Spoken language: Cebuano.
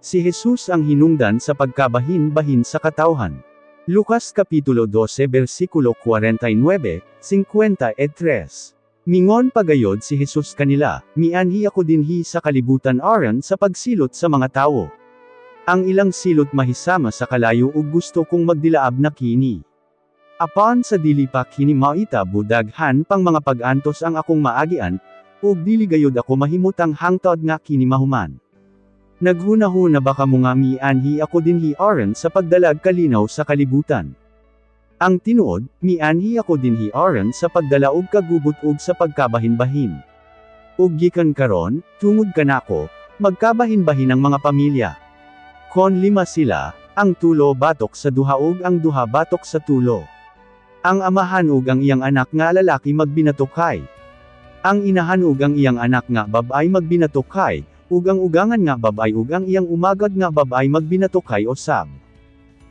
Si Jesus ang hinungdan sa pagkabahin-bahin sa katawhan. Lucas Kapitulo 12 versikulo 49, 53. Mingon pagayod si Jesus kanila, "Mianhi ako dinhi sa kalibutan aron sa pagsilot sa mga tawo. Ang ilang silot mahisama sa kalayo ug gusto kong magdilaab na kini. Apan sa dili pa kini mahitabo, daghan pang mga pag-antos ang akong maagian, ug dili gayud ako mahimutang hangtod nga kini mahuman. Naghunahuna ba kamo nga mianhi ako dinhi aron sa pagdalag kalinaw sa kalibutan? Ang tinuod, mianhi ako dinhi aron sa pagdala og kagubot ug sa pagkabahin-bahin. Ug gikan karon, tungod kanako, magkabahin-bahin ang mga pamilya. Kon lima sila, ang tulo batok sa duha ug ang duha batok sa tulo. Ang amahan ug ang iyang anak nga lalaki magbinatokay. Ang inahan ug ang iyang anak nga babay magbinatokay, ug ang ugangan nga babay ug ang iyang umagad nga babay magbinatokay osab."